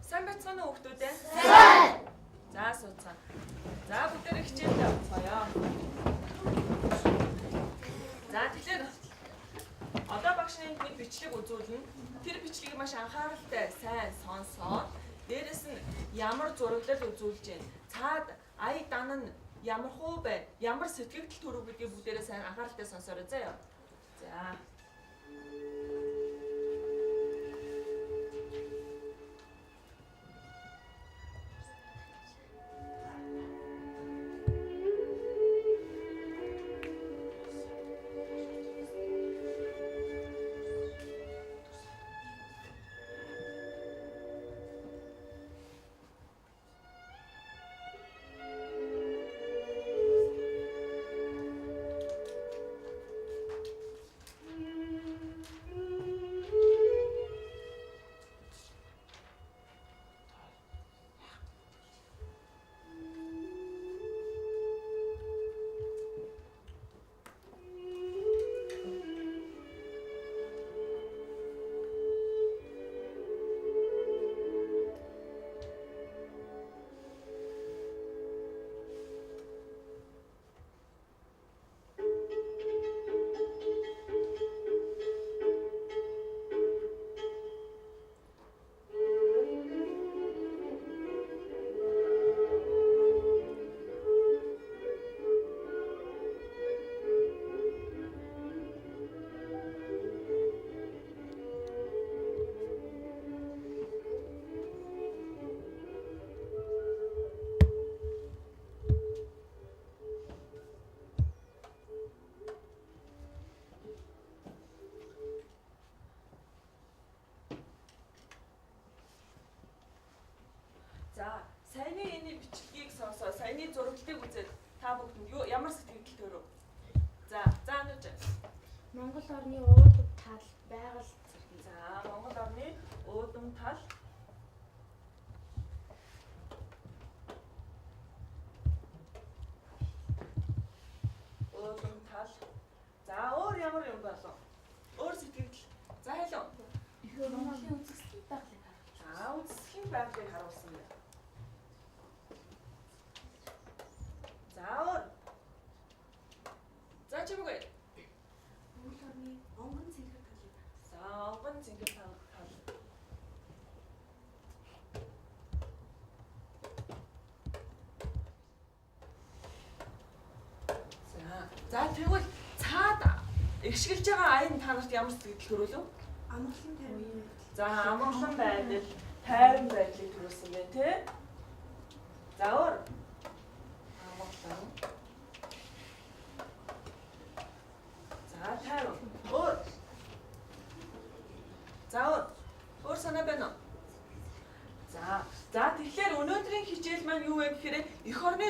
Сайн байцгаана уу хүүхдүүд ээ? Сайн. За сууцгаана. За бүгдээрээ хичээлдээ орцгоё. За тэгэхээр одоо багш энд нэг бичлэг үзүүлнэ. Тэр бичлэгийг маш анхааралтай сайн сонсоод дээрэс нь ямар зураглал үзүүлж байна. Цаад ая дан нь ямар хуу байна? Ямар сэтгэгдэл төрөв гэдгийг бүгдээрээ сайн анхааралтай сонсоорой заяа. За. За, саяны энэ бичлэгийг сонсоо, саяны зураглалыг үзээд та бүхэнд юу ямар сэтгэгдэл төрөв? За, за анууч. Монгол орны уудам тал байгаль зэрэг. За, Монгол орны уудам тал уудам тал. За, өөр ямар юм болов? Өөр сэтгэгдэл. За, хэлөө. Монголын үзэсгэлэн байгалыг харуулсан. За, үзэсгэлэн байгалыг харуулсан байна. За, өөр. За, чимээгүй. Монгол орны онгон цэнгэр талыг харуулсан. За, онгон цэнгэр тал. За, за тэгвэл цаад эгшгэлж байгаа аян та нарт ямар сэтгэл төрүүлв? Амгалан тайван. За, амгалан байдал, тайван байдлыг төрүүлсэн байна тий. За, өөр. Амгалан. За, тайван. Өөр. За, өөр. Өөр санаа байна уу? За, за тэгэхээр өнөөдрийн хичээл маань юу вэ гэхээр эх орны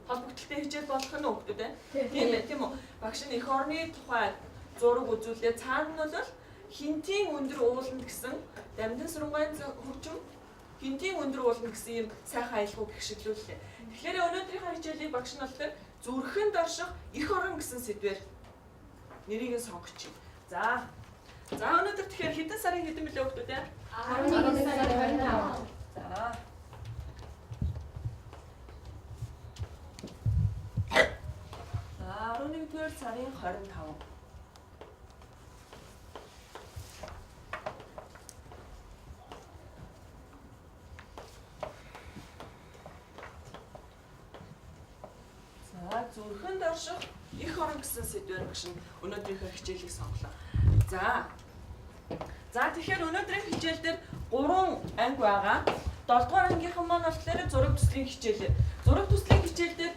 холбогдлолтой хичээл болох нь үү ээ? Тийм ээ, тийм үү. Багш нь эх орны тухай зураг үзүүлээ. Цаана нь бол хинтийн өндөр ууланд гэсэн дамдын сурангаан хөгжим хинтийн өндөр ууланд гэсэн ийм сайхан аялгау гэрчлүүллээ. Тэгэхээр өнөөдрийнхөө хичээлийг багш нь болохоор зүрхэнд орших эх орон гэсэн сэдвээр нэрийг нь сонгочих. За. За өнөөдөр тэгэхээр хэдэн сарын хэдэн билээ хүүхдүүд ээ? 11 сарын 25. За. За 11-р сарын 25. За зүрхэнд орших эх орон гэсэн сэдвээр багш нь өнөөдрийнхөө хичээлийг сонголоо. За. За тэгэхээр өнөөдрийн хичээл дээр 3 анги байгаа. 7 дугаар ангийнхан маань болохоор зураг төслийн хичээл. Зураг төслийн хичээл дээр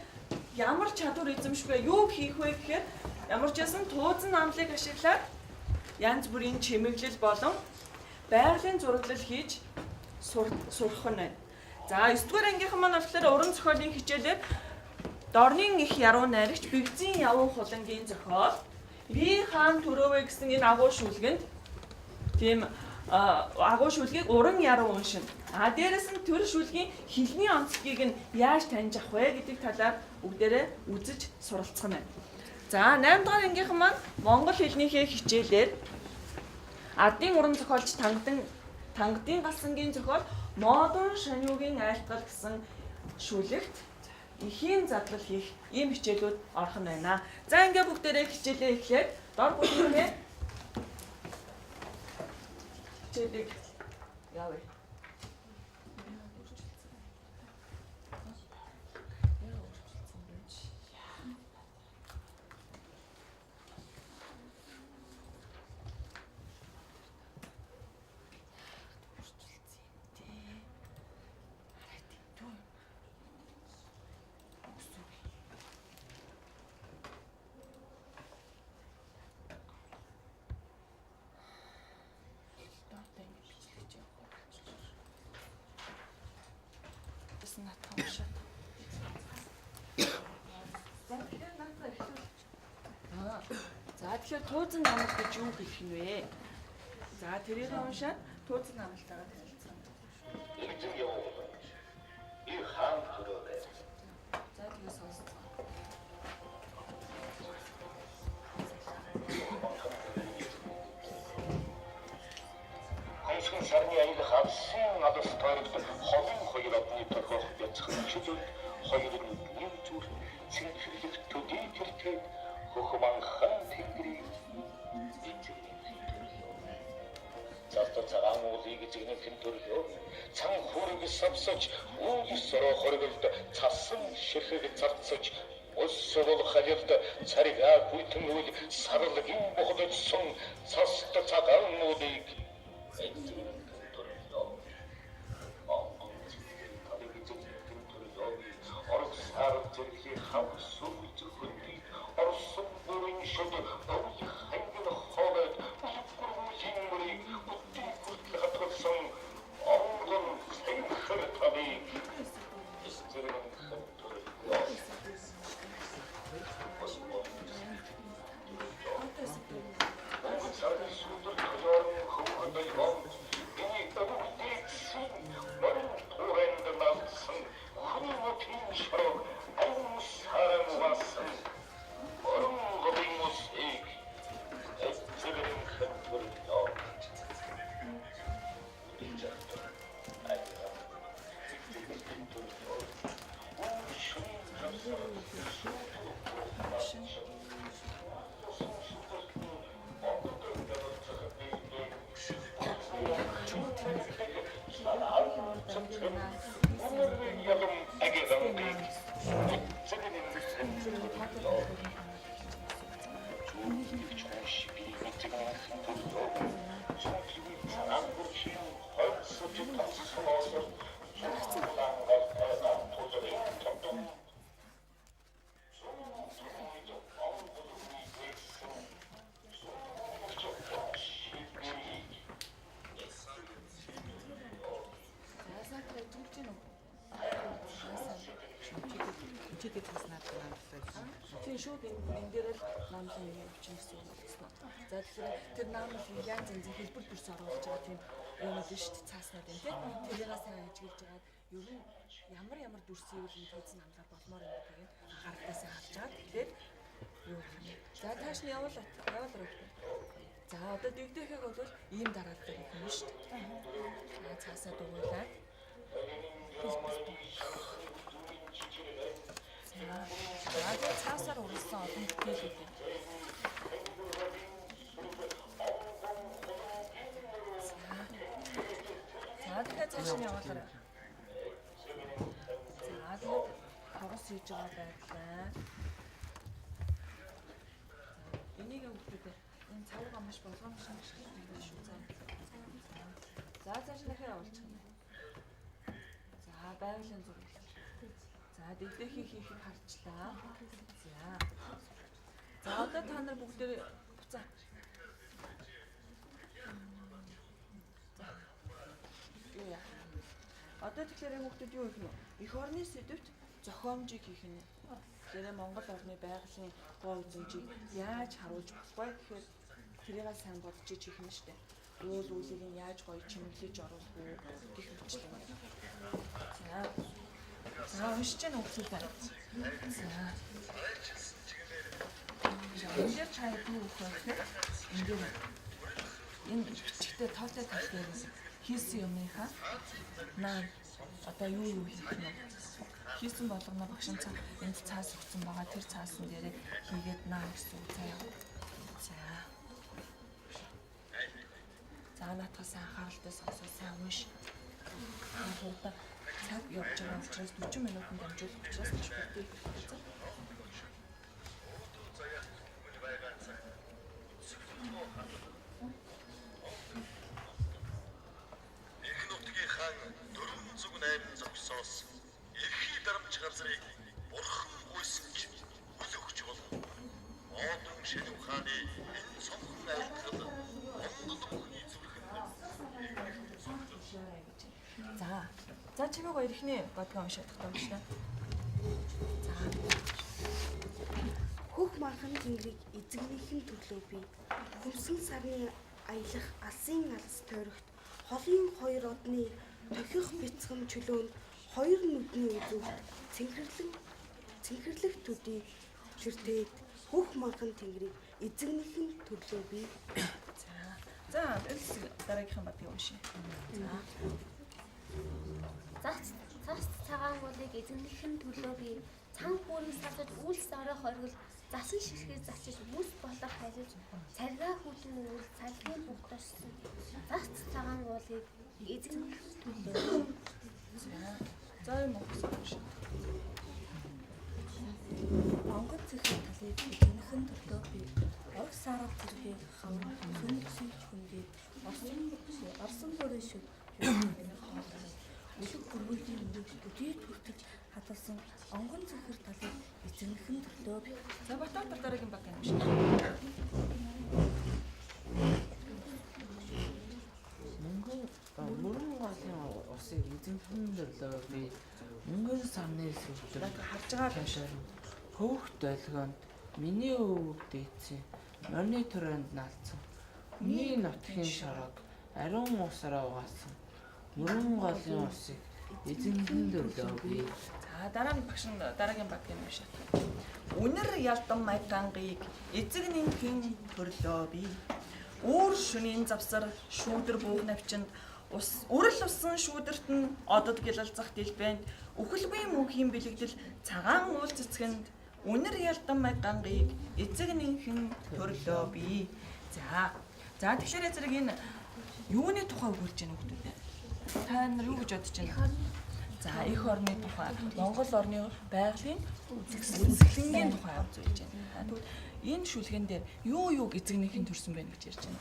ямар чадвар эзэмших вэ? Юу хийх вэ гэхээр ямар ч байсан туузан намлыг ашиглаад янз бүрийн чимэглэл болон байгалийн зураглал хийж сурах нь байна. За 9 дугаар ангийнхан маань болохоор уран зохиолын хичээлээр Дорнын их яруу найрагч Бэгзийн явуу хулангийн зохиол Би хаан төрөөвэй гэсэн энэ агуу шүлгэнд тийм агуу шүлгийг уран яруу уншина. А дээрэс нь төр шүлгийн хэлний онцлогийг нь яаж таньж авах вэ гэдэг талаар бүгдээрээ үзэж суралцах нь байна. За 8 дугаар ангийнхан маань монгол хэлнийхээ хичээлээр Ардын уран зохиолч Тангадын Галсангийн зохиол Модон шаньюгийн айлтгал гэсэн шүлэгт эхийн задлал хийх ийм хичээлүүд орох нь байна. За ингээ бүгдээрээ хичээлээ эхлээд дор бүлгийнхээ хичээлийг явъя. За тэгэхээр туузан намал гэж юу хэлэх нь вэ? За тэрийг уншаад туузан намалтайгаа танилцсан. Эзэн явуулна. И хаан төрөө. За тэгээ сонсцгоо. Хонсгон сарны аяг хавсын алс тойрогт холын хоёр одны торгох бяцхан чөлөөнд хоёр нүдний зүрх цэнхэрлэх төдий тэртээ хөхман хаан тэнгэрийг эзэгнийхэн төрлөө. Цаста цагаан уулыг эзэгнийхэн төрлөө. Цан хүрэг савсаж үл сороо хоригд цасан ширхэг цавцаж өсвөл халилд царгаа хүйтэн үл сарлагийн бохидсон цаста цагаан уулыг эзэгнийхэн төрлөө. Монгол цэцгэр талыг эзэгнийхэн төрлөө. Орос сар зэргийн хав сүг зөвхөнтэй орсон бүрэн шид өвөл хангин хоолойд үлгэрүүлийн мөрийг үдий хүртэл хатгалсан онгон цэнхэр талыг эзэгнийхэн төрлөө. Монгол сарын сүдэр төлөөрөн хөвгөдөй он миний өвгдээсэн морин тууранд налдсан хүний нутгийн шорог аюун саран васан орон голын усыг эзэгнийхэн төрлөө. Аяа эзэгнийхэн төрлөө. Үүшин Хичээдэг таснаад намлаа гэсэн. Тийм шууд энэ дээр л намлан нэг явчихна гэсэн үг болсон. За тэгэхээр тэр наамал янз янзын хэлбэр дүрс оруулж байгаа тийм юмуд нь шүү дээ, цааснууд юм тийм. Тэрийг сайн ажиглаж агаад ер нь ямар ямар дүрсийг л энэ тууцсан намлаар болмоор юм гэдгийг анхааралтай сайн харж байгаа. Тэгэхээр юу гэх юм. За тааш нь явуул явуул руу. За одоо дэгдэхийг бол ийм дараалал хийх юм шүү дээ. За цаасаа дугуйлаад за тэгээ цаасаар уралсан олон бүтээлүүд юм. За тэгэхээр цааш нь явуулаарай. За тэгээд тогос хийж байгаа байдлаа. За энийг өгдөө. Энэ цавга маш болгоомжтой ашиглах шүү. За. За цааш нь дахиад явуулчих юм. За байгалийн зураг. За дэгдэхийг хийхийг харчлаа. За. За одоо та нар бүгдээ буцаа. За. Юу яа. Одоо тэгэхээр энэ хүүхдүүд юу хийх нь вэ? Эх орны сэдвт зохиомжийг хийх нь. Тэгэхээр Монгол орны байгалийн гоо үзэмжийг яаж харуулж болох вэ гэхээр тэрийг сайн бодож хийх нь шүү дээ. Уул уулыг нь яаж гоё чимэглэж оруулах уу гэх мэтлэн. За. За уншиж гэнэ хүүхдүүд байна. За. Энэ дээр чай юу өгөх вэ гэхээр энэ дээр энэ бичгтээ тоотой тал дээр Хийсэн юмныхаа наа одоо юу юу хийх нь вэ? Хийсэн болгоно багш нь энд цаас өгсөн байгаа. Тэр цаасан дээрээ хийгээд наа гэсэн үг заяа. За. За наадхаа сайн анхааралтай сонсоо, сайн унш. Хурдан цаг явж байгаа учраас 40 минутанд дамжуулах учраас маш хурдан их. За. Эх нутгийн хаан 408 зогсоос эрхий дарамж газрыг бурхан гуйсан ч үл өгч болов. Модон шэнэв хааны энэ цомхон айлтгал Монгол бүхний зүрхэнд. За. За чимээг эрхний бодгоо уншаад таа багш. За. Хөх мархан тэнгэрийг эзэгнийхэн төрлөө би. Хөмсөн сарны аялах алсын алас тойрогт холын хоёр одны тохих бяцхан чөлөөнд хоёр нүдний үзүүрт цэнхэрлэн цэнхэрлэх төдий чиртээд хөх мархан тэнгэрийг эзэгнийхэн төрлөө би. За. За, энэ дараагийнхан бодгийг уншия. За. Цас цас цагаан уулыг эзэгнийхэн төлөө би цан хүүрэн савсаж үйлс орой хоригл засан ширхээ зачиж бүс болох халилж царгаа хүлэн үүл цалгийн бүгдорсон цас цагаан уулыг эзэгнийхэн төлөө. За. За юм уу уншия. Онгод цэхэр талыг эзэгнэхэн төрлөө би. Ураг саарал зэргийг хавар сөнөг хүндээд орсон бүрийн шүд хоолой. Үлэг гөрвөлдийн мөрийг төдий хүртэл хадгалсан онгон цэхэр талыг эзэгнэхэн төрлөө би. За Батбаатар дараагийн баг уншия. Мөнгөн мөрөн голын усыг эзэмхэн төрлөө би. Мөнгөн сарны сүлдэр Харж байгаа л хашаар хөөх долгионд миний өвөг дээдсэн морины төрөнд наалцсан. Хүний нутгийн шорог ариун усаараа угаасан. Мөрөн голын усыг эзэмхэн төрлөө би. За дараа нь багш нь дараагийн баг юм уншаа. Үнэр ялдан майгангийг эзэг нинхэн төрлөө би. Үүр шөнийн завсар шүүдэр бууг навчинд ус үрэл усан шүүдэрт нь одод гэлэлцах дэлбэнд үхэлгүй мөнхийн бэлэгдэл цагаан уул цэцгэнд үнэр ялдан майгангийг эзэг нинхэн төрлөө би. За. За тэгэхээр зэрэг энэ юуны тухай өгүүлж байна хүмүүс ээ? Та нар юу гэж бодож байна? За эх орны тухай, Монгол орны байгалийн үзэсгэлэнгийн тухай үзүүлж байна. Тэгвэл энэ шүлгэн дээр юу юуг эзэгнийхэн төрсөн байна гэж ярьж байна.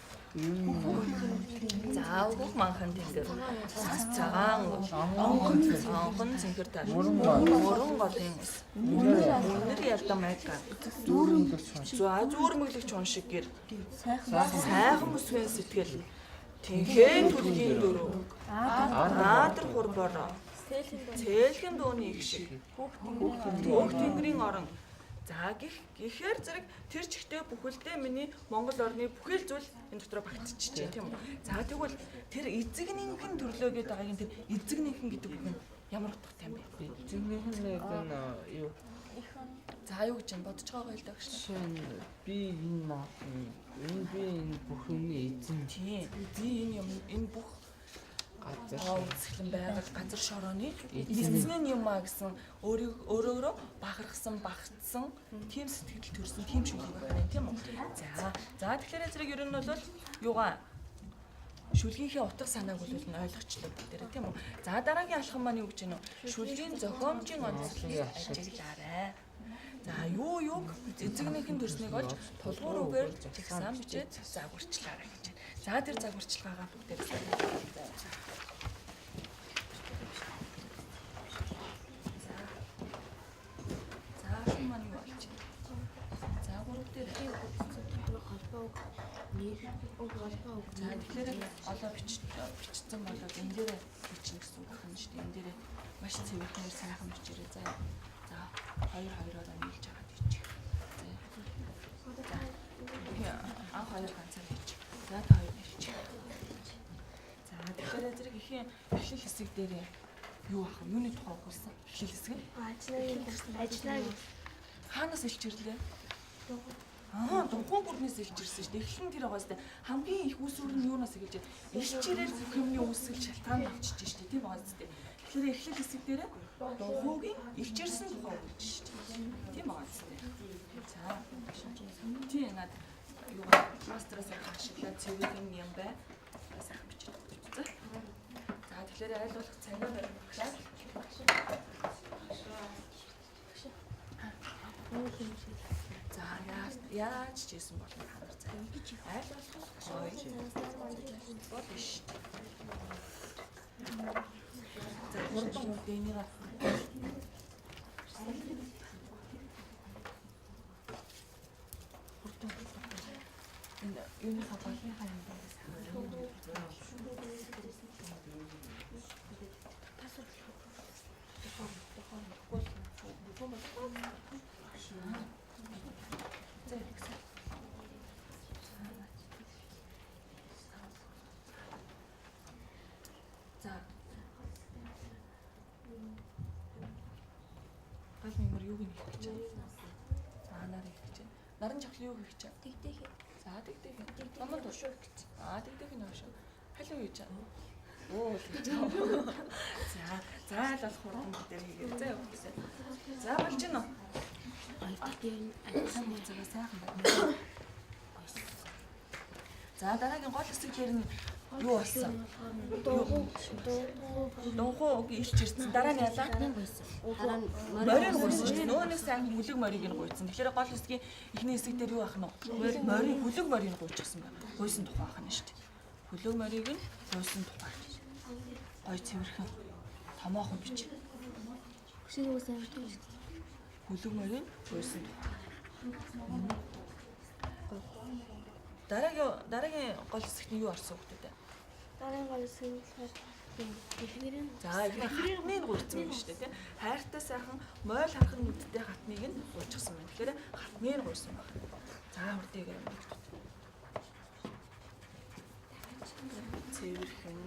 За хөх манхан тэнгэр, цас цагаан уул, онгон цэнхэр тал, мөрөн голын ус, үнэр ялдан майга, за зүүрмөглөгч хүн шиг гэр, сайхан бүсгэн сэтгэл, тэнхээ түлхийн дөрөв, наадар хур бороо, цээлхэн дууны их шиг, Хөөх тэнгэрийн орон. За гэхээр зэрэг тэр чигтээ бүхэлдээ миний Монгол орны бүхэл зүйл энэ дотор багтчихжээ тийм үү. За тэгвэл тэр эзэгнийхэн төрлөө гэдэг байгаагийн тэр эзэгнийхэн гэдэг үг нь ямар утгатай юм бэ? Эзэгнийхэн нэг нь юу За юу гэж юм бодож байгаа хоёул даа гэж. жишээ нь би энэ энэ би энэ бүх юмны эзэн Тийм. Би энэ юм энэ бүх газар үзэсгэлэн байгаль газар шорооны Эзэн. эзэн нь юм а гэсэн өөрөөрөө бахархсан, багтсан тийм сэтгэл төрсэн тийм шүлэг байх юм тийм үү? За. За тэгэхээр зэрэг ер нь бол юугаа шүлгийнхээ утга санааг бол нь ойлгочлоо бүгдээрээ тийм үү? За дараагийн алхам маань юу гэж байна вэ? Шүлгийн зохиомжийн онцлогийг ажиглаарай. За юу юуг эзэгнийхэн төрснийг олж тулгуур үгээр жагсаан бичээд загварчлаарай гэж байна. За тэр загварчилгаагаа бүгдээрээ сайн. За алхам маань юу болж байна? За гурав дээр. Холбоо үг нэр үг холбоо үг. За тэгэхээр олоо бичсэн болоод энэ дээрээ бичнэ гэсэн үг байна шүү дээ. Энэ дээрээ маш цэвэрхнээр сайхан бичээрэй. За. За хоёр хоёроор нийлж агаад бичих. За. Анх хоёр ганцаар бичих. За та хоёр бичих. За тэгэхээр зэрэг ихийн эхлэл хэсэг дээрээ юу ах вэ? Юуны тухай өгүүлсэн? Эхлэл хэсэг нь Ажлаа ажлаа хаанаас илчирлээ? Аа, дунхуун гүрнээс илчирсэн шүү дээ. Эхлэл нь тэр байгаа сте. Хамгийн их үүсвэр нь юунаас эхэлж байна? Илчирэл бүх юмны үүсгэл шалтгаан болчихж шүү дээ. Тийм байгаа сте. Тэгэхээр эхлэл хэсэг дээр дунхуугийн илчирсэн тухай өгч шүү дээ. Тийм байгаа сте. За. Тийм над юугаа мастераас ашиглаад цэвэрхэн юм бай. Сайхан бичиж өгч. За. За тэгэхээр аль болох царай баримтлаад За яаж ч хийсэн бол та нар за. Аль болох гоё болно шүү. За хурдан үедээ энийг хурдан энэ юуныхаа голынхаа юм байна. За. Гал мэмэр юуг нь хийх гэж байна? За нар хийх гэж байна. Наран чахлын юу хийх гэж байна? Тэгдэх. За тэгдэх. Номонд уушуу гэж. Аа тэгдэх нь уушуу. Халиу хийж байна. Оо гэж. За за л болох хурдан дээр хийгээ. За явах гэсэн. За болж гинэ. Хоёр дахь дээр нь Сайн буцаага сайхан байна. За дараагийн гол хэсэг дээр нь юу болсон? Дунхуу илч ирсэн. Дараа нь ялаа. Морийг гуйсан шүү дээ. Нөгөө нэг сайхан хүлэг морийг нь гуйсан. Тэгэхээр гол хэсгийн эхний хэсэг дээр юу ах нь вэ? Морийг хүлэг морийг нь гуйчихсан байна. Гуйсан тухай ах нь шүү дээ. Хүлэг морийг нь гуйсан тухай. Гой цэвэрхэн томоохон бич. Хүлэг морийг гуйсан тухай. Дараагийн гол хэсэгт нь юу орсон хүмүүс дээ? Дараагийн гол хэсэг нь болохоор эхнэр нь За эхнэр хатныг нь гуйцсан юм шүү дээ тийм. Хайртай сайхан мойл хархан нүдтэй хатныг нь гуйчихсан байна. Тэгэхээр хатныг нь гуйсан байна. За хурдыг юм. Цэвэрхэн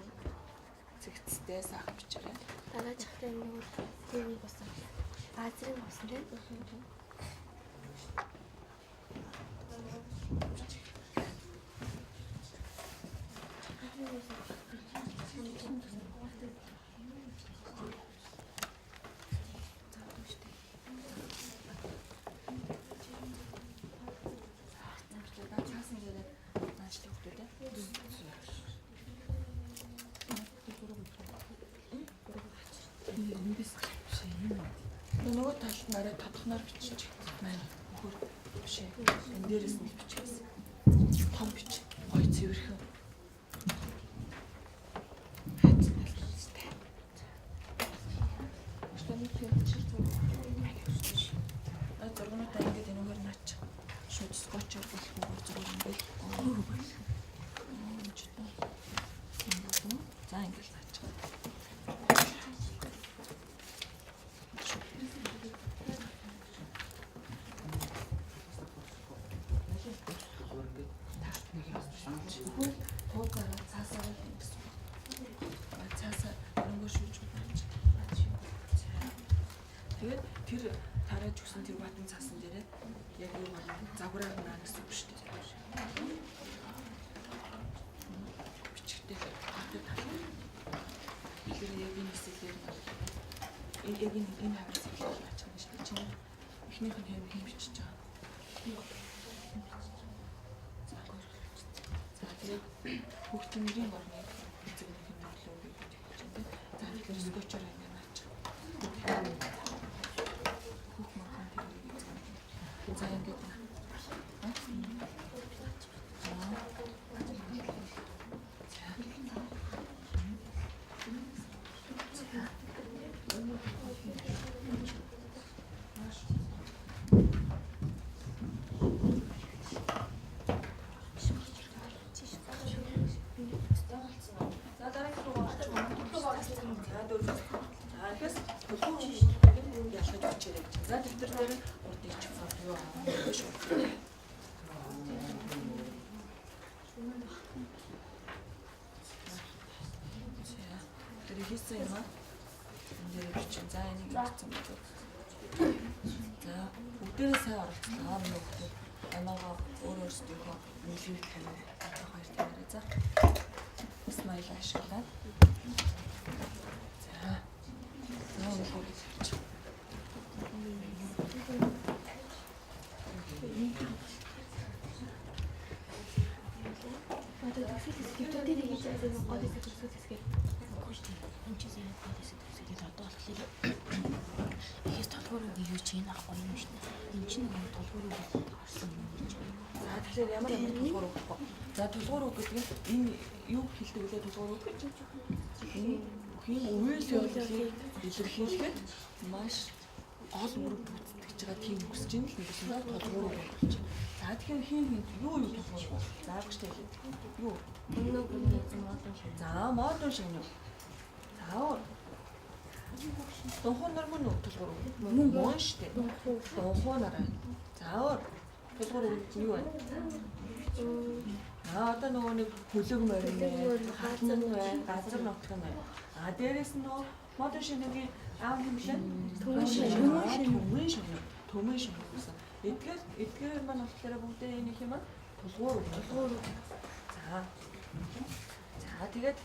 цэгцтэй сайхан бичээрэй. Дараачихтай нэг бол түүнийг болсон. Баазрын болсон тийм. Цаасан дээрээ наашлах хүмүүс дээ. Эндээс биш юм. Нөгөө талд нь арай тодхноор бичиж маань нөхөр биш ээ. Энэ дээрээс нь бичээс. Том бич. Гой цэвэрхэн. Зургуудаа ингээд энэгээр наач. Шууд скотчоор болохгүйгээр зураг ингээд. За ингээд наач. Ингээд нэг юм. Хуугаараа цаасаар л гэсэн. Цаасаа нөгөө шүүж наач. Тэгээд тэр тарааж өгсөн тэр ватан цаасан дээрээ яг юу загвараар наа гэсэн үг шүү дээ. Бичгтэй тэр тал. Тэр яг энэ хэсгээр нь яг энэ хавар хэсгээр яаж байгаа юм шүү дээ. Чиний эхнийх нь хэм хэм бичиж байгаа. За тэгээд хүүхдийн орныг эзэг нэг юм төлөө гэж хэлж байна. За тэгэхээр скотчоор ингэ наач. Хүүх манхан тэрийг эзэг. За ингээд наа. За дараагийн руу орчих. За дөрөв. За ихэс төлхөө ялгаж бичээрэй гэж. За дэвтэр дээр урд ич юу аа шүү. Тэр хийсэн юм аа. Энэ дээр бичин. За энийг бичсэн байна. За бүгдээрээ сайн оролцлоо. Миний бүгд. Анаага өөр өөрсдийнхөө нийлмийг тавиарай. Одоо хоёр тавиарай. За. Смайл ашиглаад. За. За өнгөийг тавьчих. Одоо төгсгөл хэсэг төвчөн дээр хийж байгаа гол хэсэг төгсгөл хэсгээр Үгүй шүү дээ. Энэ чинь сая гол хэсэг төгсгөл одоо болохоор ихээс толгуур үг юу чинь ахгүй юм шүү дээ. Энэ чинь нэг толгуур үг орсон юм гэж. За тэгэхээр ямар ямар тулгуур үг вэ? За тулгуур үг гэдэг нь энэ юу хэлдэг вүлээ тулгуур үг гэж? Энэ бүхийн үйл явдлыг илэрхийлэхэд маш гол үүрэг гүйцэтгэж байгаа тийм үгс чинь л нэгсэн тулгуур үг болж байна. За тэгэхээр хин хин юу юу тулгуур үг? За багштай хэлээ. Юу? Өмнө гүний эзэн модон шин. За модон шинэ. За өөр. Дунхуу нар мөн үү тулгуур үг? Мөн мөн шүү дээ. Дунхуу нараа. За өөр. Тулгуур үг нь юу вэ? Аа одоо нөгөө нэг хөлөг морин байна, хатан байна, газар нутг нь байна. А дээрэс нь нөгөө модон шинэгийн аав хэмлэн Төмөн шинэ. Төмөн шинэ. Төмөн шинэ гэсэн. Эдгээр маань болохоор бүгдээ энэ их юм аа тулгуур үг. Тулгуур үг. За. За тэгээд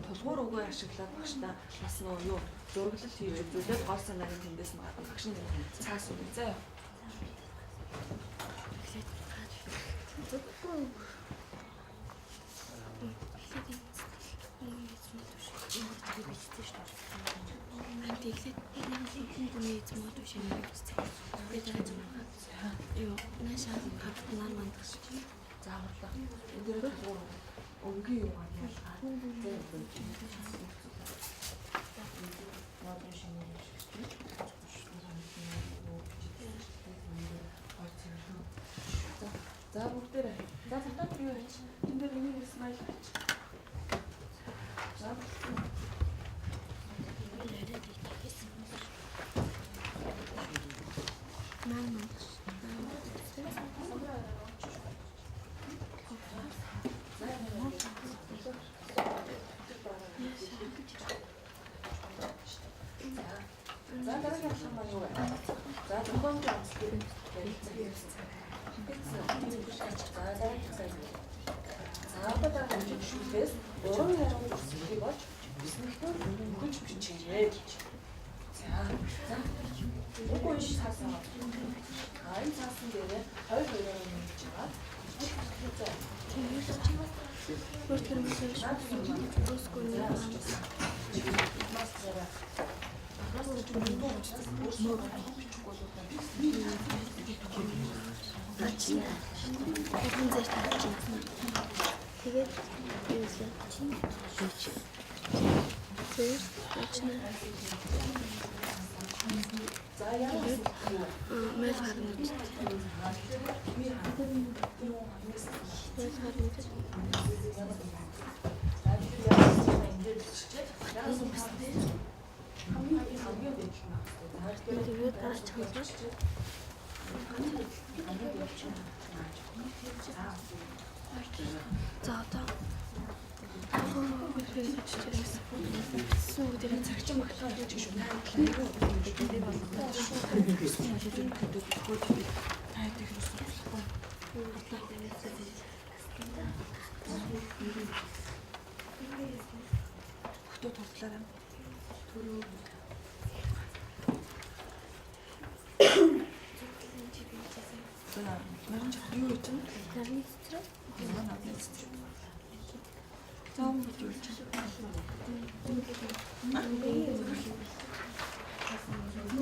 тулгуур үгээ ашиглаад багшдаа бас нөгөө юу зураглал хийж үзүүлээд гол санааг нь тэндээс нь гадна багш нь цаас өгье заа. Эхлээд Тэгээд эхлээд хүний эзэн мод биш юм бичсэн. Тэгээд юу наашаа хавт нар мандах шиг. За хурлаа. Энэ дээр тулгуур үг. Өнгийн юугаар ялгаад модон шинэ юм шиг тийм. За бүгдээрээ. За татаад юу яач? Энд дээр миний смайл ач. За Нар мандах шиг. За дараагийн алхам маань юу вэ? За зохиомжийн онцлог ярилцсан. За дараагийн сайн. За одоо дараагийн шүлгээс уран ярианы төсвийг олж бүсмэгтэн өгөж бичээрэй гэж. За за. Үгүй энэ цаасан. А энэ цаасан дээрээ хоёр хоёроор нэмж байгаа. За. Өөртөө юм шиг. Өөрсгөө нэг Мастраа. Мастер ч мөнгө учраас өөрсдөө бичихгүй бол Ачин. Тэрэн зэр тавьчих. Тэгээд юу вэ? Тэр ачин. За ямар Мэл гарна гэж. Мэл гарна гэж. Тэгээд дараач чанар. За одоо Сүү дээр цагчин багтаа гэж шүү. Та их болохгүй. Өгтөө турдлаарай. Түрүү. За, наран жах юу гэж вэ? Нарны цэцрэг. Нарны цэцрэг. За, өнгө юу гэж вэ?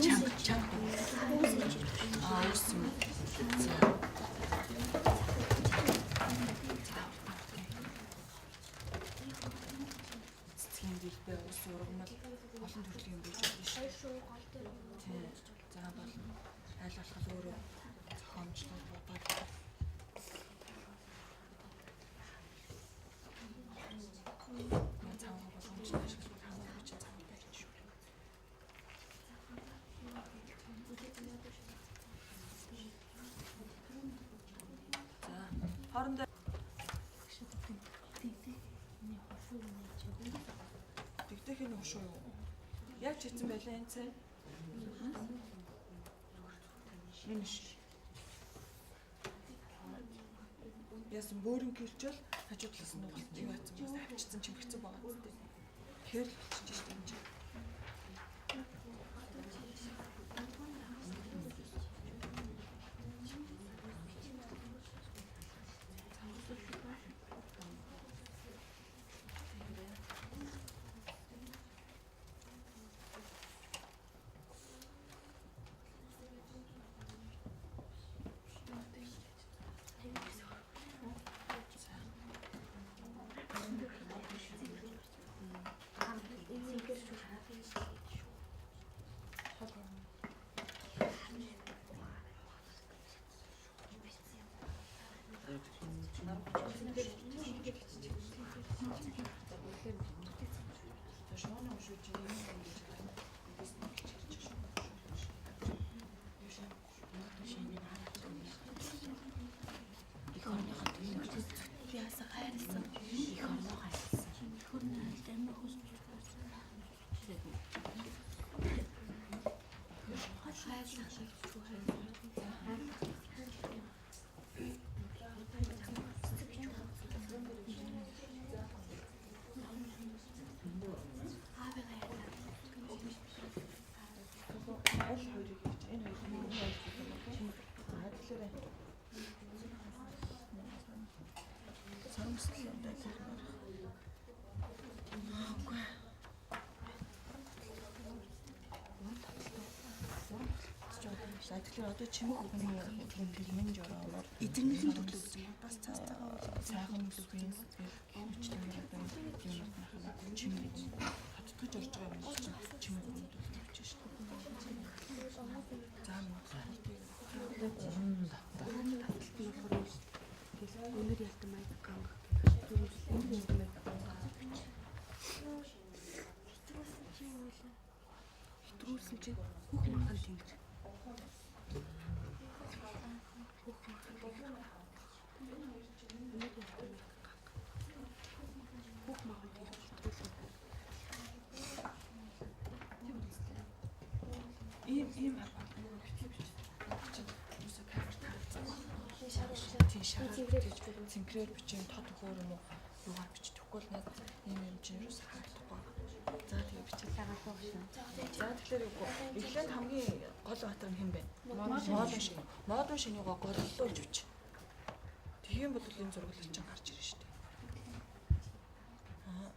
Чанга, чанга. Аа, үс юм. За. Цэцгийн дэлбэ, ус ургамал олон төрлийн юм байж болно шүү. Тийм. За болно. Аль болох өөрөө зохиомжлол бодоод. Цавга боломжтой ашиглах хамаагүй чи цавга барина шүү. За, хоорондоо дэгдэхийн хошуу юу? Яаж хийсэн байлаа энэ цай? Энэ ш. яасан бөөрөнгөлжөл хажуу талаас нь нугалт юу яасан бас авчицсан чимхцэн байгаа зү. Тэгэхээр л болчихж штэ энэ чинь. Их орныхоо төлөө Би яасан хайрлсан. их орноо хайрлсан. Их орны айлд амир хөөс байсан. Хайрлах шүү хайрлах. Аавыгаа хайрлаа. Аль хоёрыг хийж энэ хоёрыг нэг нь аль гэх юм бэ? За тэгэхээр сарамслал юм даа тэр нэр. Үгүй. За тэгэхээр одоо чимэг үгний тэмдэглэмэн жороомор Эзэгнэхэн төрлөө гэж юм. Бас цаас цагаан уул. сайхан үсгийн гэмчлэн одоо юм чимэг татдаж орж байгаа юм чинь чимэг үгний төлөвч шүү дээ. За мөн. Таталт нь болохоор юм шүү дээ. Өнөр ялтан маяг ганга. Өнөр ялтан маяг ганга. Хэтрүүлсэн чинь бүх махан тэнгэр. Бүх махан тэнгэр. Өнөр ялтан маяг ганга. Бүх махан тэнгэр хэтрүүлсэн. Ийм ийм харгаа нөгөө битгий бич. Чинь юусоо камер таагдсан. Тийм шараад цэнхрээр бичин тод өгөөр юм уу юугаар бич тэгэхгүй л над ийм юм чинь юус харагдахгүй. За тэгээ бичээ. За тэгэхээр үгүй. Эхлээд хамгийн гол баатар нь хэн бэ? Моодон шинэ. Моодон шинийгөө голлоо гэж бич. Тэгэх юм бол энэ зураглал чинь гарч ирнэ шүү дээ. Аа.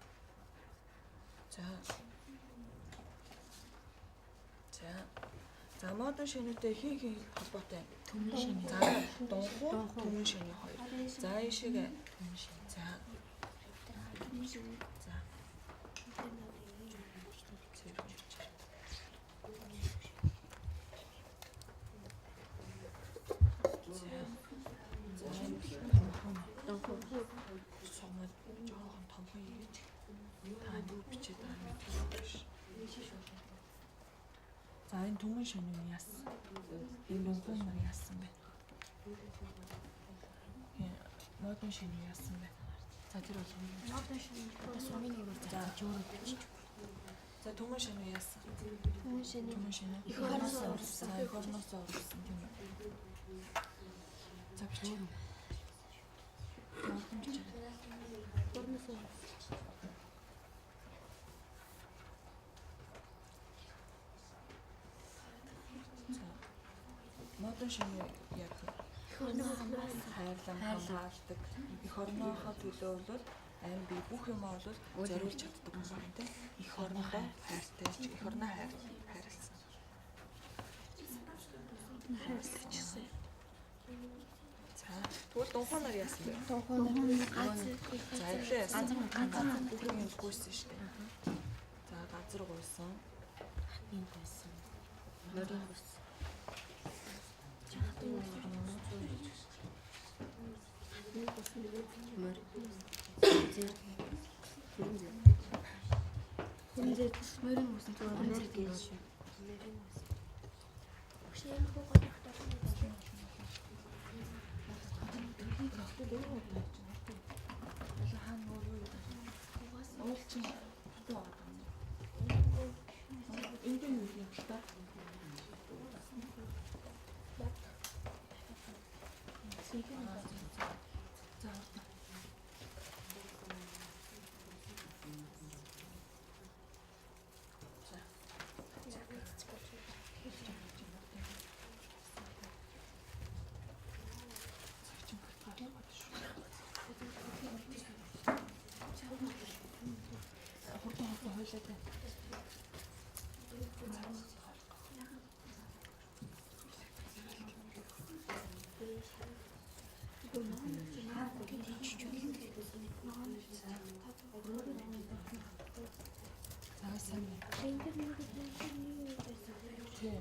За. За. За модон шинэтэй хин хин холбоотой юм. Түмэн шинэ. За дунхуу түмэн шинэ хоёр. За ийшээгээ Түмэн шинэ. за за сумад жоохон томхон хийж та юу бичээд байгаа юм бэ? За энэ түмэн шинэ нь яасан? Энэ дунхуу нар яасан бэ? Модон шинэ яасан бэ? За тэр бол Модон шинэ. Одоо сумын нэрээр зарж өөрөө бичиж. За түмэн шинэ яасан? Түмэн шинэ. Түмэн шинэ. Их орноос урьсан. За их орноос урьсан тийм үү. За бичээ. Модон бичээ. Орноос урьсан. За. Модон шинэ яг Их орноо хамгаалсан. хайрлан хамгаалдаг. Эх орныхоо төлөө бол ам бие бүх юмаа бол зориулж чаддаг юм байна тийм. Эх орноо хайртай ч эх орноо хайр хайрлсан. Хайрлажсэн. За тэгвэл дунхуу нар яасан бэ? Дунхуу нар газар За эхлээ яасан. Газар Бүх юм гүйсэн шүү дээ. За газар гуйсан. Хатны гуйсан. Морин гуйсан. Морь. Зэр. Хүрэн зэр. Хүрэн зэр морин гуйсан зүгээр Морь гэж шүү. Хөшөө юм хүү гол их дуртай. Хаана өөр юу гэдэг. Уул чинь хатуу байгаа юм. Энд юу юм л та? За Хэрэгжүүлээд байна. За сайн байна. Тийм.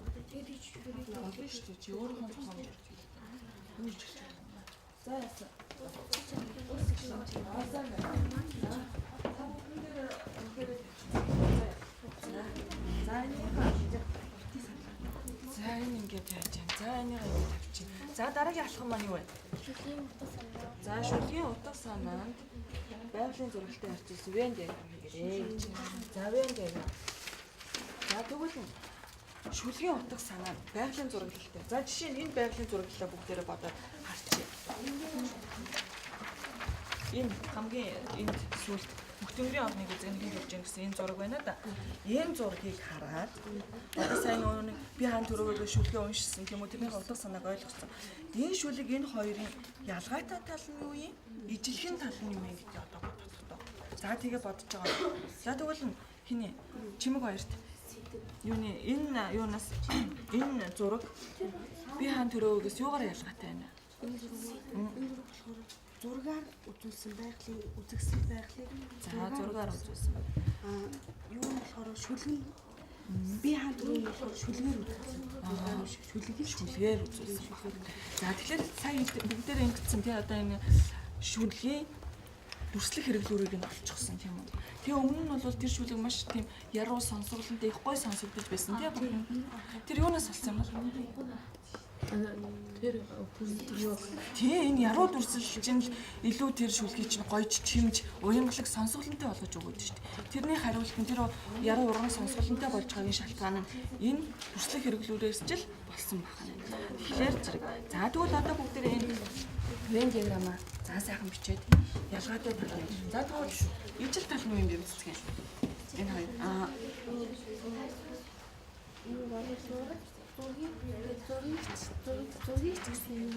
Болно шүү дээ. Чи өөрийнхөө зохиомж юу ч хийж байна. За яасан. Аа сайн байна. Та бүхэн дээр үнэхээр за энийхээ за энэ ингээд яаж юм. За энийг ингээд тавьчих. За дараагийн алхам маань юу вэ? Шүлгийн утга санаа. За шүлгийн утга санаанд байгалийн зурагтай харьцуулсан Вен диаграм хийгээрэй гэж. За Вен диаграм. За тэгвэл шүлгийн утга санаа байгалийн зураглалтай. За жишээ нь энэ байгалийн зураглалаа бүгдээрээ бодоод харчих. Энэ хамгийн энд сүлд Мөхтөнгөрийн орныг эзэмхэн явж гэн гэсэн энэ зураг байна да. Энэ зургийг хараад одоо сайн нөгөө би хаан төрөөгөө шүлгээ уншсан тийм үү, тэрний утга санааг ойлгосон. Энэ шүлэг энэ хоёрын ялгаатай тал нь юу юм? Ижилхэн тал нь юу юм гэдгийг одоо бодох тоо. За тэгээ бодож байгаа. За тэгвэл хиний чимэг хоёрт юуны энэ юунаас энэ зураг би хаан төрөөгөөс юугаар ялгаатай байна? Энэ зураг болохоор зургаар үзүүлсэн байгалийн үзэгсэл байгалыг за зургаар үзүүлсэн. Аа юу нь болохоор шүлгэн би хаан төрөг нь болохоор шүлгээр үзүүлсэн. Зургаар шүлгээр үзүүлсэн. За тэгэхээр сая бүгдээрээ ингэсэн тий одоо энэ шүлгийн дүрслэх хэрэглүүрийг нь олчихсон тийм үү. Тэгээ өмнө нь бол тэр шүлэг маш тийм яруу сонсголонтой их гой сонсогдож байсан тийм. Тэр юунаас болсон юм бол? Тэр юу? Тий, энэ яруу дүрслэл чинь л илүү тэр шүлгийг чинь гойж чимж уянгалаг сонсголонтой болгож өгөөд шүү дээ. Тэрний хариулт нь тэр яруу урган сонсголонтой болж байгаагийн шалтгаан нь энэ дүрслэх хэрэглүүрээс ч л болсон байна. Тэгэхээр зэрэг. За тэгвэл одоо бүгдээрээ энэ Вен диаграмаа за сайхан бичээд ялгаатай тал. За тэгвэл ижил тал нь юу юм бэ мэдцгээе. Энэ хоёр. Аа зургийг гэсэн юм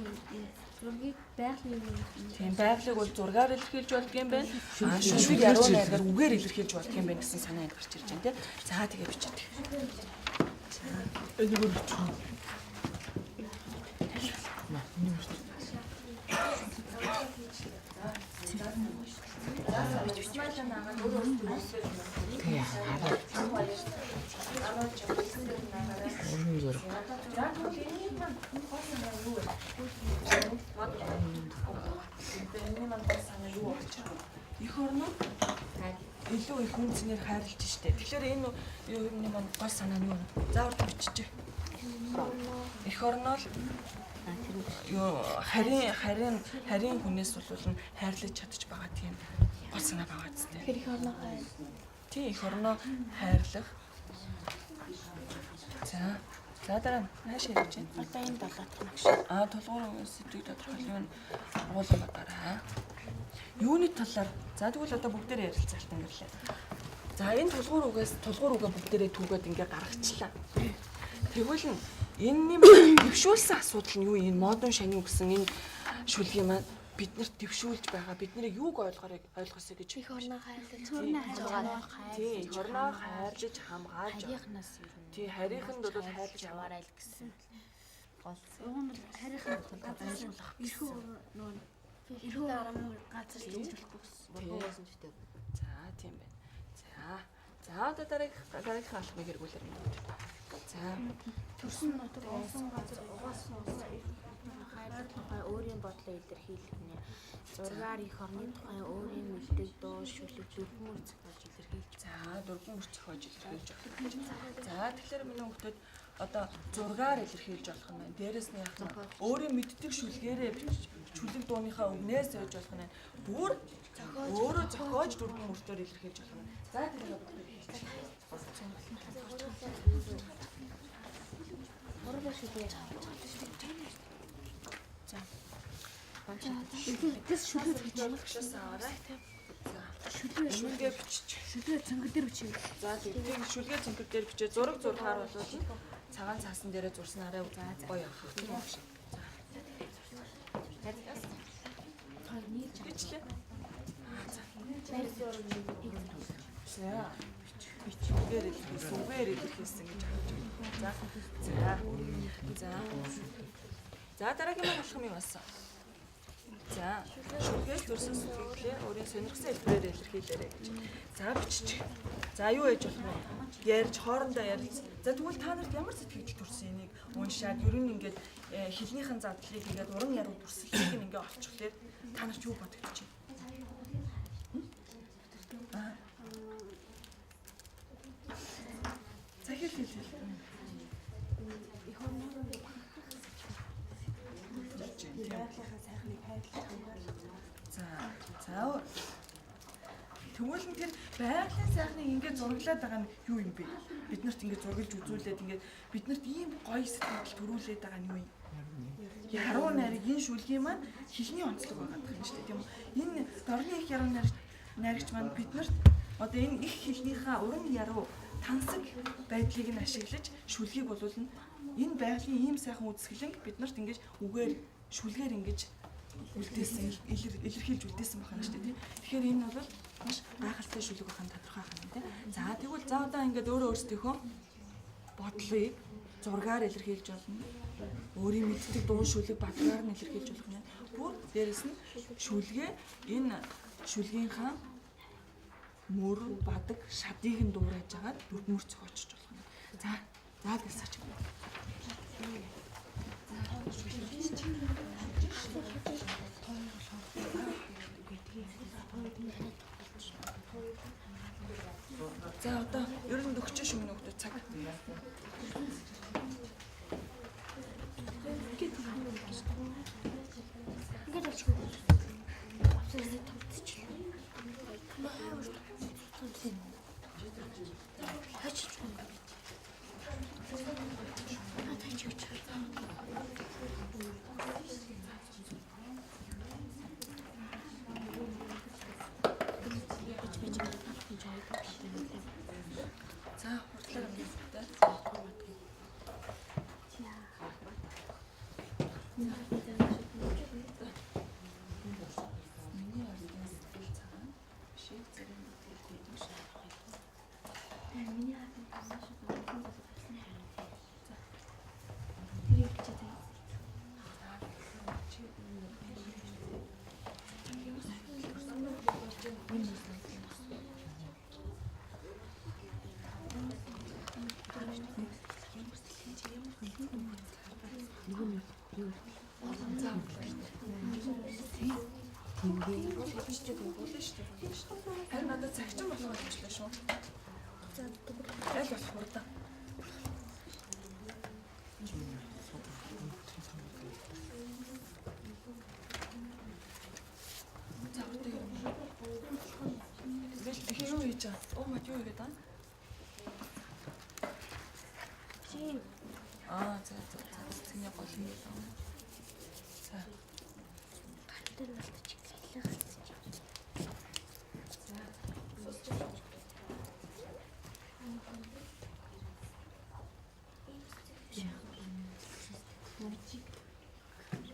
зургийг байгалийн юм. Тийм байгалыг бол зургаар илэрхийлж болдго юм байна. Аа шүлгийг яруу найргаар үгээр илэрхийлж болдго юм байна гэсэн санаа энд гарч ирж байна тий. За тэгээ бичээд. Энийг өөр бичих. Тэгээ хараа. Өрн зураг. За тэгвэл энэний маань гол санаа юу вэ? Энэний маань гол санаа юу болж байгаа вэ? Эх орноо илүү их үнцнэр хайрлаж штэ. Тэгэхээр энэ юуны маань гол санаа нь юу вэ? За урд биччихэ. Эх орноо л юу харин хүнээс бол нь хайрлаж чадчих байгаа тийм гол санаа байгаа зү. Тэгэхээр эх орноо хайр. Тийм эх орноо хайрлах. За. За дараа нь хаашаа явж байна? Одоо энэ долоо дахь багш. Аа тулгуур сэдвийг тодорхойлох нь агуулга бодоорой. Юуны талаар? За тэгвэл одоо бүгдээрээ ярилцгаалт өнгөрлөө. За энэ тулгуур үгээс тулгуур үгээ бүгдээрээ түүгээд ингээ гаргачлаа. Тэгвэл нь энэний дэвшүүлсэн асуудал нь юу юм? Модон шанив гэсэн энэ шүлгийн маань биднэрт дэвшүүлж байгаа. Бид нарыг юуг ойлгохорыг ойлгосоо гэж Эх орноо хайрлаж, тий, эх орноо хайрлаж хамгаалж харийнхнаас ер нь. Тий, харийнханд бол хайрлаж аваарай л гэсэн. Гол. Уг нь бол харийнханд ойлгох. Эрхүү нөгөө эрхүү газар тэмдэглэхгүй гэсэн. За, тийм байна. За. За одоо дараагийнхаа алхмыг эргүүлэр юм. За. Төрсөн нутаг, уусан газар, угаасан ус, хайрлах тухай өөрийн бодлоо илэрхийлэх нэ. Зургаар эх орны тухай өөрийн мэддэг дуу, шүлэг, дөрвөн мөр зохиож илэрхийлж. За, дөрвөн мөр зохиож илэрхийлж болох. За, тэгэхээр миний хүүхдүүд одоо зургаар илэрхийлж болох нь байна. Дээрэс нь яах нь өөрийн мэддэг шүлгээрээ бичиж, шүлэг дууныхаа өмнээс ойж болох нь байна. Бүр өөрөө зохиож дөрвөн мөртөөр илэрхийлж болох нь. За, тэрийг бүгд хийчих. Гурлаа шүлгээ. За. Тэс шүлгээ Багшаас аваарай. За. Шүлгээ бичиж. Шүлгээ цэнгэр дээр бичээ. За, тийм шүлгээ цэнгэр дээр бичээ. Зураг зурхаар бол цагаан цаасан дээрээ зурснараа гоё авах тийм үү? За. Бичлээ. За. За. Бичгээр илэрхийлсэн, үгээр илэрхийлсэн гэж авч байна. За. За. За. За дараагийн маань болох юм юу болсон? За, шүлгээс төрсэн сэтгэлээ өөрийн сонирхсан хэлбэрээр илэрхийлээрэй гэж. За биччих. За юу яаж болох вэ? Ярьж, хоорондоо ярилц. За тэгвэл та нарт ямар сэтгэгдэл төрсөн энийг уншаад ер нь ингээд хэлнийхэн задлыг ингээд уран яруу дүрслэлийг нь ингээд олчихлоор та нарт юу бодогдож байна? За хэл хэл хэл. Байгалийнхаа сайхныг хайрлах хамгаалах. За за. Тэгвэл нь тэр байгалийн сайхныг ингээд зураглаад байгаа нь юу юм бэ? Бид нарт ингээд зураглаж үзүүлээд ингээд бид нарт ийм гоё сэтгэл төрүүлээд байгаа нь юу юм? Яруу найраг энэ шүлгийн маань хэлний онцлог байгаа юм шүү дээ, тийм үү? Энэ дорны их яруу найрагч маань бид нарт одоо энэ их хэлнийхээ уран яруу тансаг байдлыг нь ашиглаж шүлгийг болуулна. Энэ байгалийн ийм сайхан үзэсгэлэнг бид нарт ингэж үгээр шүлгээр ингэж үлдээсэн илэрхийлж үлдээсэн байна шүү дээ, тийм. Тэгэхээр энэ бол маш гайхалтай шүлэг байх нь тодорхой байна, тийм. За тэгвэл за одоо ингээд өөрөө өөрсдийнхөө бодлыг зургаар илэрхийлж болно. Өөрийн мэддэг дуун шүлэг бадгаар нь илэрхийлж болох юм. Бүр дээрэс нь шүлгээ энэ шүлгийнхаа мөр, бадаг, шадыг нь дуурайж агаад дүрмөр зохиочж болох юм. За за дэлсаач. За одоо ер нь өгч шүмэн өгдөө цаг. Ингээд болчихгүй. Авсан томцчихлаа. Хачиж. Тачиж. За хурдлаа юм да. Миний ардын сэтгэл цагаан бишээ зэрэг сэтгэл хөдлөж шаарах. Миний хатан тасаа шүү. Тэрийг бичээ заяа. Харин надад цагчин болох болчихлоо шүү. Аль болох хурдан. За хурдан юм. Тэгэл тэгэхээр юу хийж байгаа? Оо мод юу хийгээд байгаа? Чи Аа за за за. Цэний гол юм байна. За. гар дээр болчих гэлээ гарчих.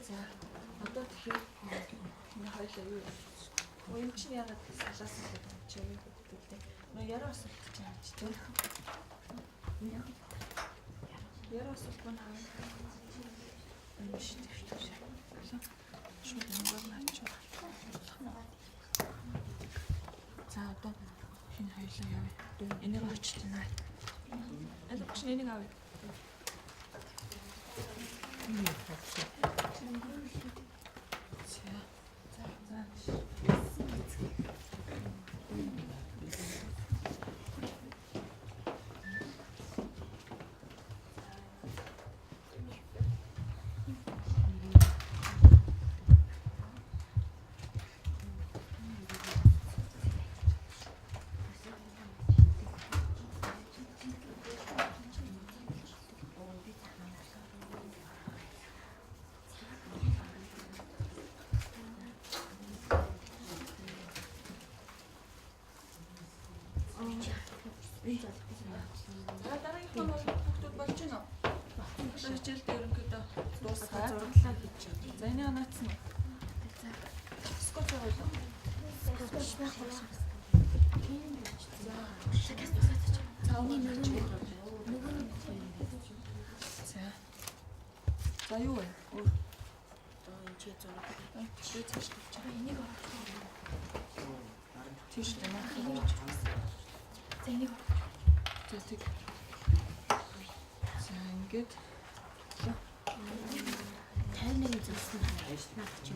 За. Одоо тэгэхээр энэ хоёлаа юу юм? Өө юм чинь яагаад салаасан гэдэг юм чи юу гэдэг вэ? Нөө яруу асуулт чи авч байна. Яруу асуулт маань хаа. Энэ биш тийм. Шууд өндөр наач. За одоо хин хоёлаа явъя. Энийг очиж байна. Аль багш энийг авъя. За. За за. За дараагийнх нь бол хүүхдүүд болж байна уу? Одоо хичээлдээ ерөнхийдөө дуусгаад Зураглаа хийж байна. За энийг наацсан уу? Скотч байгаа уу? За. Цаавал Нөгөө нэг хоёр. За. За юу вэ? Өөр Одоо энэ чи зураг. чи цааш тавьчих. Энийг оруулах. Тийш дээ наа. За энийг оруулах. За тэг. За ингээд 51 зүйлсэн наад чи.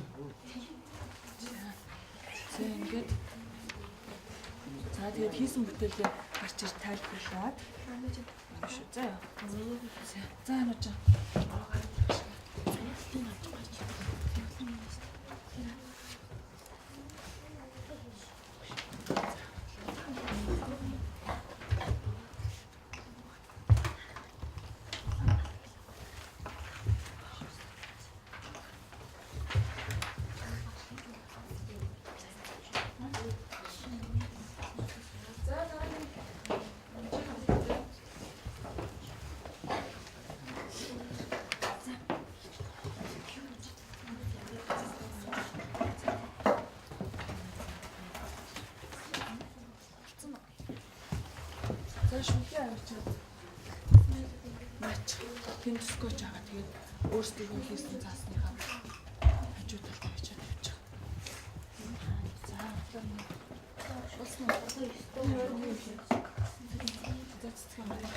За ингээд За тэгээд хийсэн бүтээлээ гарч ир тайлбарлаад шүү. За яа. За за анууч. За дараагийн За шүлгээ авчиад наач тэмцэхгүй ч байгаа. Тэгээд өөрсдийнхөө хийсэн заасныхаа хажуу талд авчиад тавьчих. За одоо Улс нь одоо 9 за цэцэг юм байна.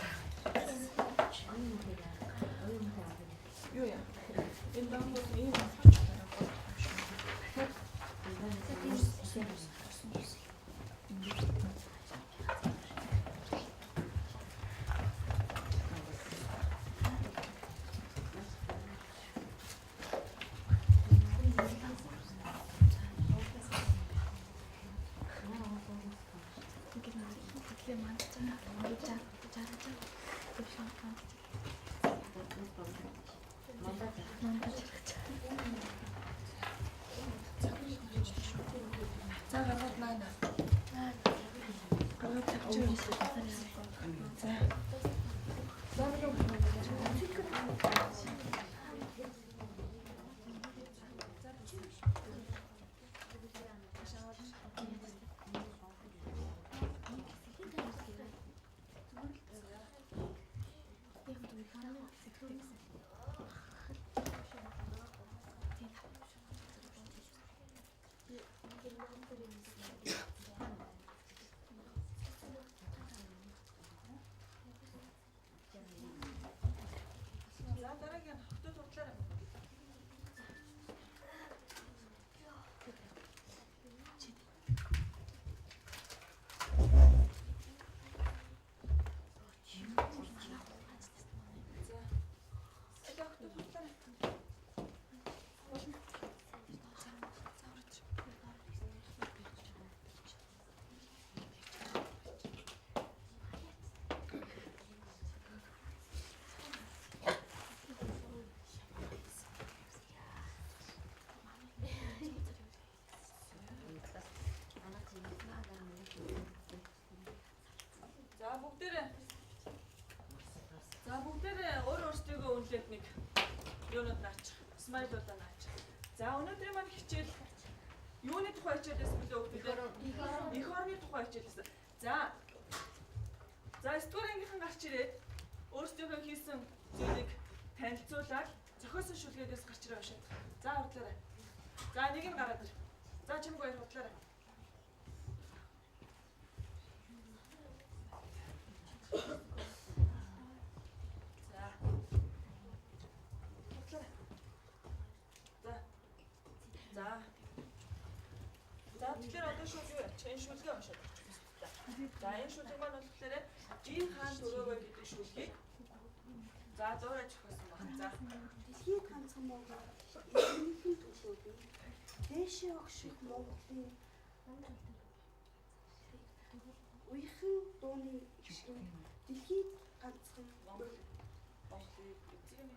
Юу яа? Энэ дангууд ийм онцгой дараа гол юм шүү. Дахиад Тэгэхээр манд 60 60 60 60 За гаргаад наа наа. Гаргаад тавьчих. За. За нэг За дараагийн хотод худлаарай. За. Алаа хотод худлаарай. Болно. За, за орж. За бүгдээрээ За бүгдээрээ өөр өөрсдийгөө үнэлээд нэг юунууд наачих. Смайлуудаа наачих. За өнөөдрийн маань хичээл юуны тухай хичээл байсан бэлээ хүүхдүүдээ? Эх орны тухай хичээл байсан. За. За 9 дугаар ангийнхан гарч ирээд өөрсдийнхөө хийсэн зүйлийг танилцуулаад зохиосон шүлгээс гарч ирээ уншаад. За худлаарай. За нэг нь гараад ир. За чимгүй хоёр худлаарай. За. Худлаарай. За. За. За тэгэхээр одоо шууд юу яач? Энэ шүлгээ уншаад очих хэрэгтэй. За энэ шүлэг маань болохоор Жин хаан төрөөгөө гэдэг шүлгийг за зуураж зохиосон байна. За. Дэлхийд ганцхан Монгол эзэнхэн төлөө бий. Дээшээ огших Монголын уяхан дууны эгшин дэлхийд ганцхан Монголыг эзэн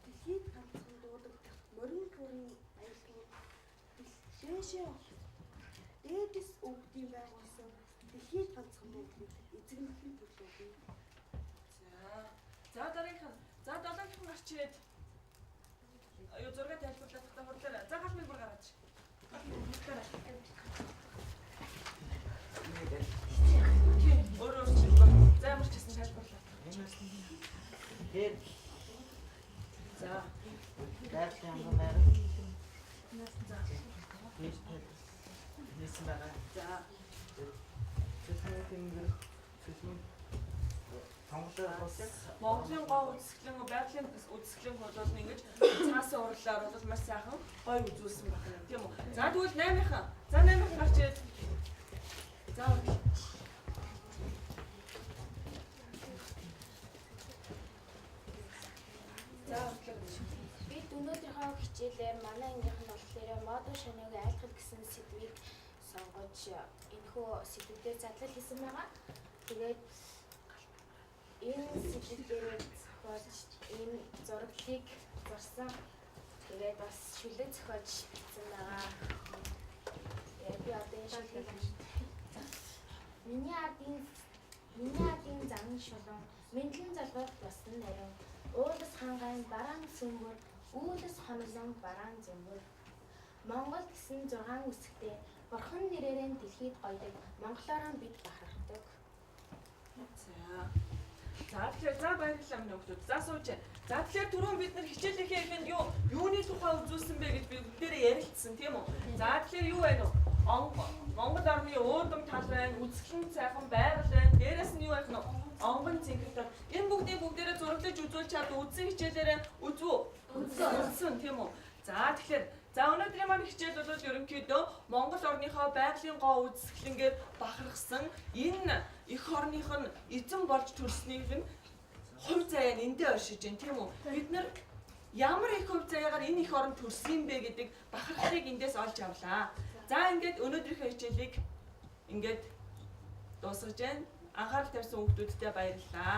дэлхийд ганцхан дуудагдах морин бүрийн аялгууд дээшээ дээдэс өвгдийн байгуулсан дэлхийд ганцхан Монголыг эзэмхэн төлөө бий. За. За дараагийнх нь. За долоогийнх нь гарч ирээд юу зураг тайлбарлах та хурлаарай. За гал мөр гараач. Гал мөр хурлаарай. бичсэн байгаа. За. Цөлмийн тэнгэр, цөлмийн тонголоор бус Монголын гоо үзэсгэлэн, байгалийн үзэсгэлэн бол ингэж цаасан урлаар бол маш сайхан гоё үзүүлсэн байна, тийм үү? За тэгвэл 8-ынхан. За 8-ынхан гарч ирээд. За урал. За урлаа. Бид өнөөдрийнхөө хичээлээр манай ангийнх нь болохоор модун шаниугийн айлгал гэсэн сэдвийг сонгож энэхүү сэдвээр задлал хийсэн байгаа. Тэгээд энэ сэдв дээр зохиож энэ зураглалыг зурсан. Тэгээд бас шүлэг зохиож бичсэн байгаа. Тэгээд би одоо энэ шүлгийг Миний ардын зан шулуун, мэдлэн залгах босон нарийн, уулас хангайн бараан сүмбэр, үүлэс хонолон бараан зөмбөр. Монгол гэсэн 6 үсгтэй, бурхан нэрээрээ дэлхийд гоёдог, монголоороо бид бахархдаг. За. За тэгэхээр за баярлалаа миний хүүхдүүд. За сууж. За тэгэхээр түрүүн бид нар хичээлийнхээ эхэнд юуны тухай үзүүлсэн бэ гэж бид бүгдээрээ ярилцсан, тийм үү? За тэгэхээр юу байна вэ? Монгол орны уудам тал байна, үзэсгэлэн сайхан байгаль байна. Дээрэс нь юу байх нь? Онгон цэнхэр. Энэ бүгдийг бүгдээрээ зураглаж үзүүлж чад үзсэн хичээлээрээ үзв үү? Үзсэн, тийм үү? За тэгэхээр за өнөөдрийн маань хичээл бол ерөнхийдөө Монгол орныхоо байгалийн гоо үзэсгэлэнгээр бахархсан энэ эх орных нь эзэн болж төрснийг нь хувь заяа нь эндээ оршиж байна, тийм үү? Бид нар ямар их хувь заяагаар энэ эх орн төрсөн юм бэ гэдэг бахархлыг эндээс олж авлаа. За ингээд өнөөдрийнхөө хичээлийг ингээд дуусгаж байна. Анхаарал тавьсан хүмүүстээ баярлалаа.